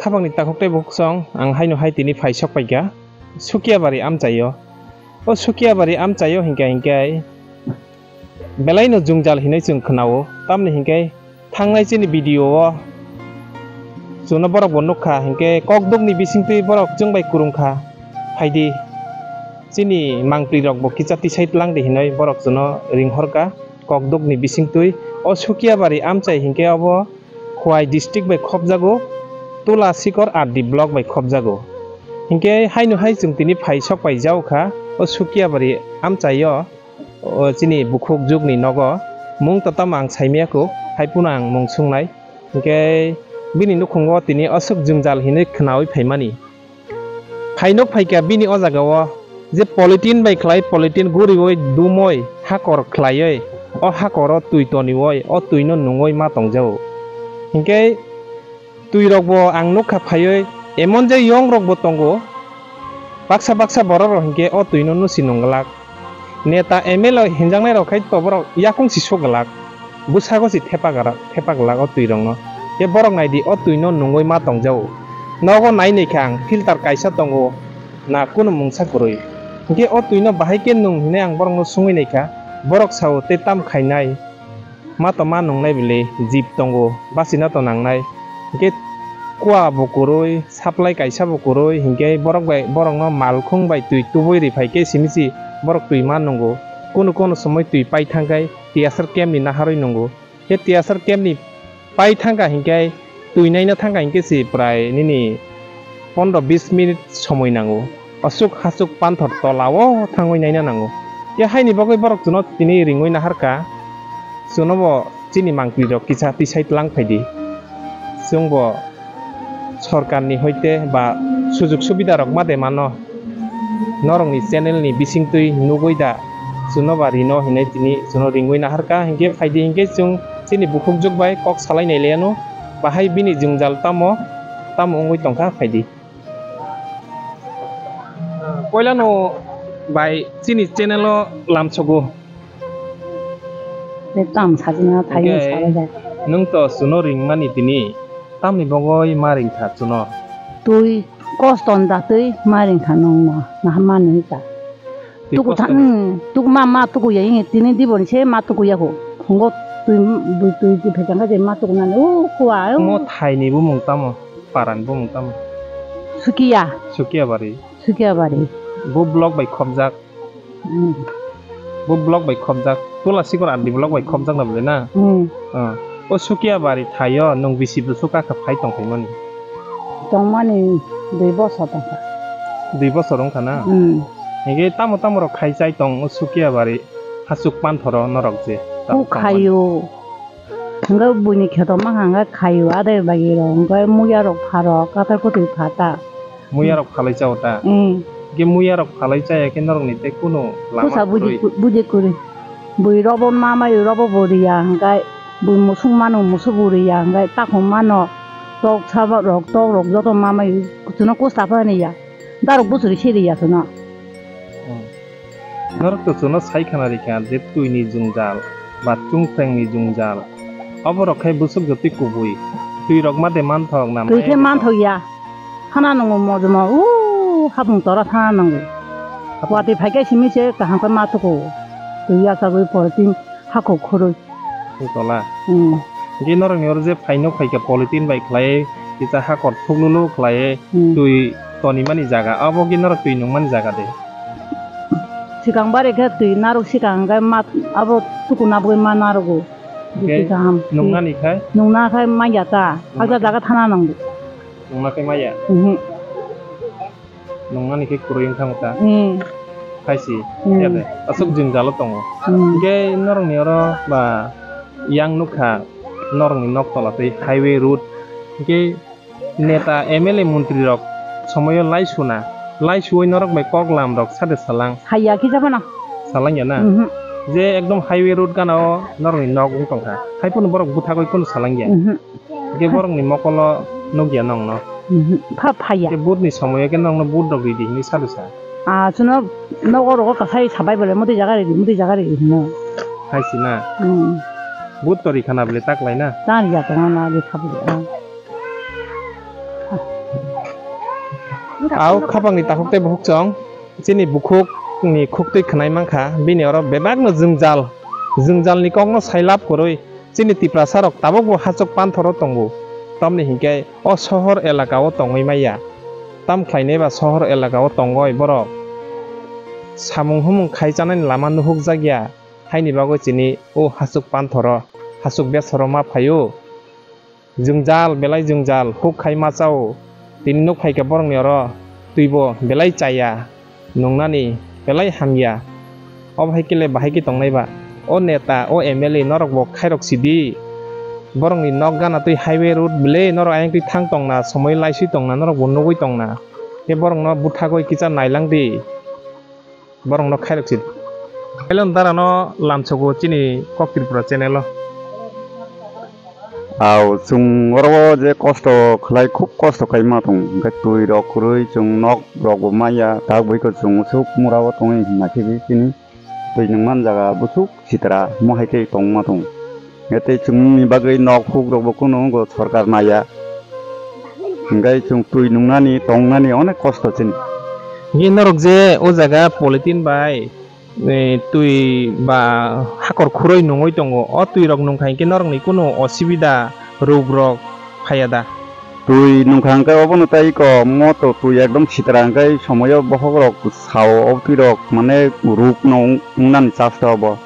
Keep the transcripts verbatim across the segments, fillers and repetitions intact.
Khapangni takhuk tei bukhuk song ang haino hai tini phai sok paikha Sukiabari amchaio. O Sukiabari amchaio hinkhe hinkhe belaino jwngjal hinwi chwng khwnao, tamni hinkhe thangnai chini video o chwngno borok bo nukha, hinkhe kokdukni bisingtwi borok chwng bai kwrwngkha. Phaidi chini mangpli rok bo kisa tisai tlang di hinwi borok chwngno ringhorkha kokdukni bisingtwi. O Sukiabari amchai hinkhe obo Khowai district bai khopjago, Tula Sikor R D block bai khopjago. Hinkhe haino hai chwng tini phai sok pai jago kha o Sukiabari amchaio. O chini bukhuk jukni nogo mung to tamo ang saimaya kho, hai phano ang mung sungnai. Hinkhe bini nukhungo tini aswk jwngjal hinwi khwnawi phaimani. Phainok phaikha bini o jagao je polythene bai khlai, polythene guriwi dumoi hakor khlaiwi o hakoro twi toniwi o twino nungwi ma tongjago. Hinkhe Twi rok bo ang nukha phaiwi emon je yong rok bo tongo, baksa baksa borok rok hinkhe o twi no nusi nung glak. Neta M L A hinjaknai rok khai to borok yakung si sok glak, bwsago si thepa gra-, thepa glak o twi rok no. Khe borok nai di o twi no nungwi ma tong jao. Nogo nai nai kha ang filter kaisa tongo na kunu mungsa kwrwi. Hinkhe o twi no bahai khe nung hinwi ang borok no sungwi nai kha, borok sao tei tam khainai. Ma to ma nungnai bwle jib tongo, bachina to nangnai. Hinkhe kua bo kwrwi, supply kaisa bo kwrwi, hinkhe borok bai, borokno malkhung bai twi tubui ri phai khe simi si borok twi ma nungo. Kunu kunu somoi twi pai thang khai T S R camp ni naharwi nungo. Khe T S R camp ni pai thang kha hinkhe twi naina thang kha hinkhe se prai nini pondro bis minute somoi nango. Aswk haswk panthor tola o thangwi naina nango. Khe haini bagwi borok chwngno tini ringwi nahar kha. Chwngno bo chini mangpli rok kisa tisai tlang phai di. Chwng bo sorkar ni hoite ba sujug subida rok ma de mano. Norokni channel ni bisingtwi nugwi da chwngno ba rino hinwi tini chwngno ringwi naharkha, hinkhe phaidi hinkhe chwng chini bukhukjwk bai kok salai nai laiano, bahai bini jwngjal tamo tamo wngwi tongkha phaidi. Poilano bai chini channel o lamsogo. Tei tam sajina thaino. Hinkhe salai da. Nwng to chwngno ringmani tini tamni bagwi ma ringkha chwngno? Twi kosto ni datwi ma ringkha nwngno, naha mani hika. Twi tuku kosto tha-, ni. Hmm, tuku ma, ma tuku ya, ini tini diboni se ma tuku ya ho. Phungo twi, bui twi, twi phai tangka je ma tuku nani, o kuwa, o. Mo thai ni bumung tamo, para ni bumung tamo? Sukiya. Sukiya bari. Sukiya bari. Bo block bai khopjak. Hmm. Bo block bai khopjak. Tula Sikor R D block bai khopjak na bwle na? Hmm. Ah. O Sukiya bari thaio nwng bisi bwswk kha phai tong phaimani? Tongmani dui bosor tongkha. Dui bosor wngkha na? Hmm. Hinkhe tamo tamo rok khai chai tong o Sukiya bari haswk panthoro norok je? Tamo tongmani. Khaio. Hwnkhe buini kheto mankha hwnkhe khaio adai bagwi rok, hwnkhe muya rok pha rok, kathar kwtwi pha ta. Muya rok phalai chao ta? Hmm. Hwnkhe muya rok phalai chaya khe norokni tei kunu lama kwrwi? Kusa buji ku-, buji kwrwi. Bui robo ma mai robo bo riya hwnkhe, bui musuk mano musuk bo riya hwnkhe, takhum mano tok sabo rok tok rok joto ma mai chwngno kusa phani ya. Darok bwswrwi se riya chwngno. Hmm. Norok to chwngno sai khana rikha je twini jwngjal ba chwngphrengni jwngjal. Oborok khai bwswk jotwi kubui. Twi rok ma de manthok na? Twi khe manthok ya. Thana nango mojmo, u hapung tora thana nango. Hapung. Watwi phai khe simi se kaham khe ma tuku. Twi yachagwi pore tin hakhok khorwi. Tola. Hmm. Hingke norokni oro je phaino phaikha polythene bai khlaiwi, kisa hakor thuklulu khlaiwi, hmm, twi tonimani jaga, abo khe norok twi nungmani jaga de? Swkang bari khe twi narwk swkang hwnkhe ma, abo tukuna bwgwi ma narwgo. Hingke twi kaham. Nungnani khai? Nungna khai manya ta, hakhe jaga thana nango. Nungna khai maya? Mhm. Nungmani khe kwrwi wngkha ta. Hmm. Khaisi, hmm, ya de. Aswk jwngjalo tongo. Hmm. Hingke norokni oro ba yang nukha, norokni nok tola tei highway road. Hingke Neta, M L A, montri rok somoyo lai suna, lai suwi norok bai kok lam rok sade salang. Haiya kisa phano. Salang ya na? Mhm. Je ekdom highway road gana o norok ni nok wng tongkha. Hai phano borok buthagwi phano salang ya. Mhm. Hingke borok ni mokolo nukya nongno. Mhm. Pha phaiya. Hingke vote ni somoyo khe nongno vote rok ridi hinwi sadu sa. Ah, chuno nogo rogo kasai sabai bole mudi jaga ridi, mudi jaga ridi hino. Hai si na. Hmm. Vote to rikha na bole tak lai na. Tan ya tong na di khabu. Au khapang ni takhuk tei bukhuk chong. Chini bukhuk ni khuktwi khwnai mankha, bini oro bebak no jwngjal, jwngjal ni kok no sai lab kwrwi. Chini Tiprasa rok tabuk bo hachuk panthoro tongo, tamni hinkhe o sohor elaka o tongwi maya. Tam khlainai ba sohor elaka o tongoi borok samung humung khai chanani lama nuhuk jakya, haini bagwi chini o hachuk panthoro, hachuk besoro ma phaio. Jwngjal belai jwngjal huk khai ma chao, tini nuk phaikha borokni oro twibo belai chaya. Nungnani belai hamya. Obo hai khe le bahai khe tongnai ba? O neta, o M L A norok bo khairok sidi. Borokni nok gana twi highway road bwle norok ayang twi thang tongna, somoi laiswi tongna, norok bo nugwi tongna. Khe borokno buthagwi kicha nailang di. Borokno khairok sidi. Elon dara no lamsogo chini Kok Tripura channel o. Au, chwng oro o je kosto khlai, khub kosto khai ma tong, hwnkhe twi rok kwrwi chwng nok rok bo maya, tak bai khe chwng usuk mura o tongwi hwnna khe bi chini twi nung man jaga busuk sitra mo hai khe tong ma tong. Hwnkhe tei chwngni bagwi nok huk rok bo kunu wngkho sorkar maya, hwnkhe chwng twi nungnani tongnani onek kosto chini. Hwnkhe norok je o jaga polythene bai eh, twi ba hakor khurui nungwi tongo. O twi rok nungkha hinkhe norokni kunu osibida rog rok phaiya da? Twi nungkha hinkhe obono tei ko moto twi ekdom sitra hinkhe somoyo bokhok rok sao o twi rok mane rog no wngnani chas kha obo.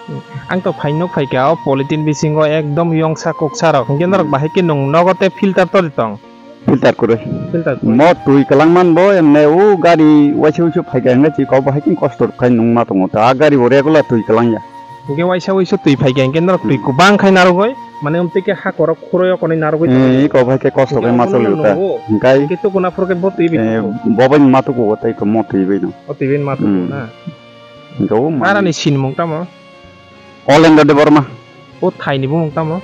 Ang to phai nuk phaikha o polythene bisingo ekdom yongsa kuksa rok hinkhe norok bahai khe nung nogo tei filter todi tong. Filter kwrwi. Filter kwrwi. Mo twi kwlangman bo emne o gari waisa waisa phaikha hwnkhe twi kok bo hai khe kosto khai nungma tongo ta. A gari bo regular twi kwlangya. Hwnkhe waisa waisa twi phaikha hwnkhe norok twi Hmm. kwbang khai narwgwi, mane umtwi khe ha korok khuroi o konwi narwgwi tongo. Eh, iko bai khe kosto khai ma choli ta. Hwnkhe tukuna phuru khe bo twi bai eh, tongo. Bo bai ma tuku o tei ko mo twi bai no. O twi bai ma tuku Hmm. na. Hwnkhe o ma Barani sinimung tamo? Olendra Debbarma. O thaini bumung tamo?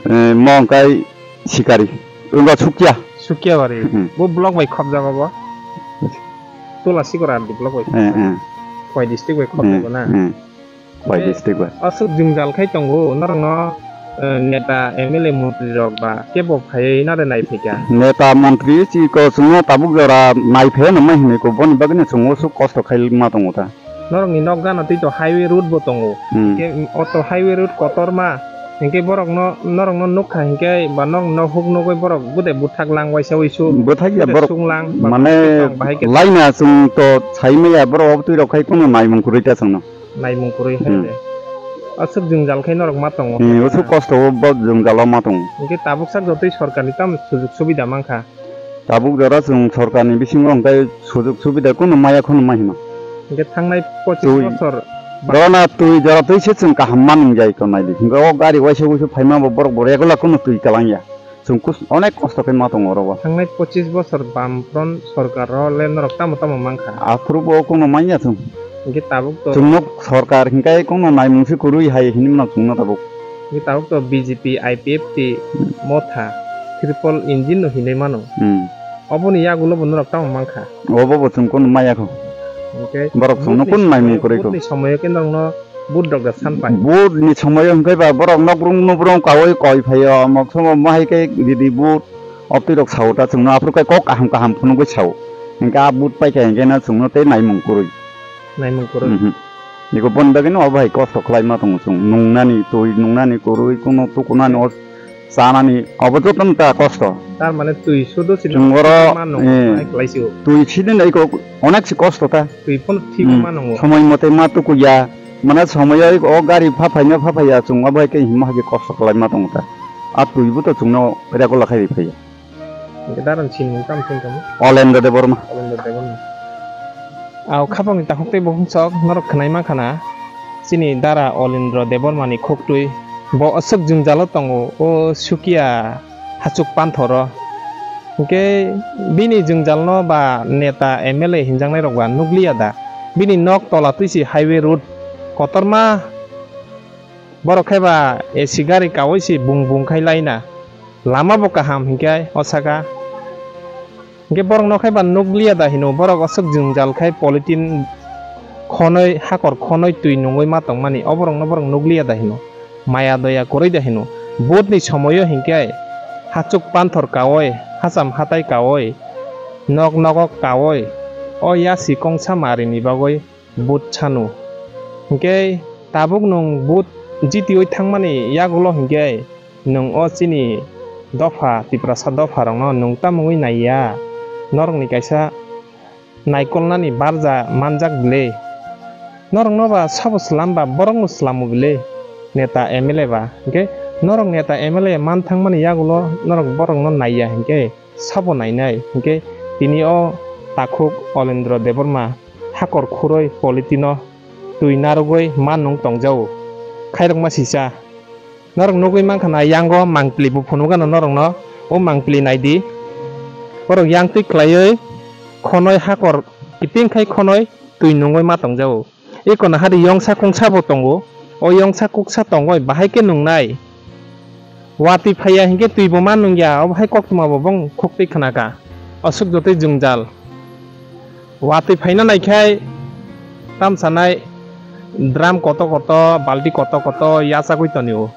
Eh, mo wngkha Sikari. Wngkha Sukya. Sukya bari. Hmm. Bo block bai khopjago bo. Tola Sikora di block bai. Eh, eh. Khowai district bai khopjago na. Eh. Khowai district bai. Aswk jwngjal khai tongo norokno, eh, neta M L A montri rok ba kebo phaiwi nare nai phaikha. Neta montri chiko chwngno tabuk jora nai phaiya nangmai hinwi ko boni bagwino chwng aswk kosto khai ma tongo ta. Norokni nok gana twi to highway road bo tongo. Hmm. Hwnkhe o to highway road kotorma. Hwnkhe borokno, norokno nukha hwnkhe ba nok, nok huk nugwi borok bude buthak lang waisa wisu. Buthak ya bude borok sung lang, ba mane bahai khe tong, bahai khe tong. Laina chwng to sai maya borok obo twi rok khai kunu naimung kwrwi ta chwngno. Naimung kwrwi hai Hmm. de. Aswk jwngjal khai norok ma tongo. Hmm, aswk kosto o bo jwngjalo ma tongo. Hwnkhe tabuk sak jotoi sorkarni tamo sujug subida mankha. Tabuk jora chwng sorkarni bisingo hwnkhe sujug subida kunu maya khunu ma hino. Hwnkhe thangnai pochis Twi. Bosor ba- Jora na twi jora twi se chwng kaham ma nungjai ko naidi. Hwnkhe o gari waisa waisa phaima bo borok bo regular kunu twi kwlangya. Chwng kus-, onek kosto khe ma tongo oro bo. Thangnai pochis bosor bam front sorkar o le norok tamo tamo mankha. Aphuru bo kunu manya chwng. Hwnkhe tabuk to Chwngno sorkar hwnkhe kunu naimung se kwrwi hai hinwi mano chwngno tabuk. Hwnkhe tabuk to B J P, I P F T, Motha, triple engine no hinwi mano. Hmm. Oboni yagulo bo norok tamo mankha. Obo bo chwng kunu maya kho. Hwnkhe Borok chwngno vote ni kunu naimung somoyo, kwrwi kho. Vote ni somoyo khe norokno vote rok da san pai. Vote ni somoyo hwnkhe ba borok nok rung nuk rung kaui koi phaio, moksomo mohai khe ridi vote. Obtwi rok sao ta chwngno aphuru khe kok kaham kaham phunugwi sao. Hwnkhe a vote paikha hwnkhe no chwngno tei naimung kwrwi. Naimung kwrwi. Mhm. Iko boni bagwi no obo hai kosto khlai ma tongo chwng. Nungnani, twi nungnani, kwrwi, kuno tukunani, o chanani, obo joto no ta kosto. Tar mane twi sudo si Chwng oro, ma nung eh, nai khlai si o. Twi sidi nai ko onek si kosto ta. Twi phano thwi Hmm. ma nungo. Somoi mote ma tukuya. Mane somoi o gari pha phaina pha phaiya chwng obo hai khe himma hai khe kosto khlai ma tongo ta. A twi bo to chwngno regular khai ri phaiya. Hwnkhe darani sinimung tamo se wngkha mo? Olendra Debbarma. Olendra Debbarma. Au khapangni takhuk tei bukhuk sok norok khwnai mankha na. Chini dara Olendra Debbarmani khuktwi bo aswk jwngjalo tongo, o Sukia hachuk panthoro. Hinkhe bini jwngjalno ba neta M L A hinjaknairok ba nukliya da? Bini nok tola twi se highway road kotorma, borok khe ba A C gari kaui se bung bung khai laina. Lama bo kaham hinkhe o saka. Hinkhe borokno khe ba nukliya da hino, borok aswk jwngjal khai polythene khonoi, hakor khonoi twi nungui ma tongmani, oborokno borok nukliya da hino, maya doya kwrwi da hino. Vote ni somoio hinkhe hachuk panthor kaui, hacham hatai kaui, nok nogo kaui, o yasi kongsa marini bagwi vote sanu. Hinkhe tabuk nwng vote jitiui thangmani yagulo hinkhe nwng o chini dopha, Tiprasa dopharokno nwng tamungwi naiya? Norokni kaisa naikolnani barja manjak bile? Norokno ba sabo swlam ba borokno swlamo bile neta M L A ba? Hinkhe norok neta M L A man thangmani yagulo norok borokno naiya hinkhe sabo nainai? Hinkhe tini o takhuk Olendro Debbarma hakor khuroi polythene-o twi narwgwi ma nung tongjao. Khairokma sisa. Norok nugwi mankha na, yango mangpili bo phunukgano norokno, o mangpili naidi. Borok yang twi khlaiwi khonoi, hakor kiting khai khonoi twi nungwi ma tongjao. Eko nahari yongsa kungsa bo tongo. O yongsa kuksa tongoi bahai khe nungnai. Watwi phaiya hinkhe twi bo ma nungya, obo hai koktwma bo bong khuktwi khnaka. Aswk jotoi jwngjal. Watwi phaina naikhai tamsanai drum koto koto, balti koto koto yachagwi tonio.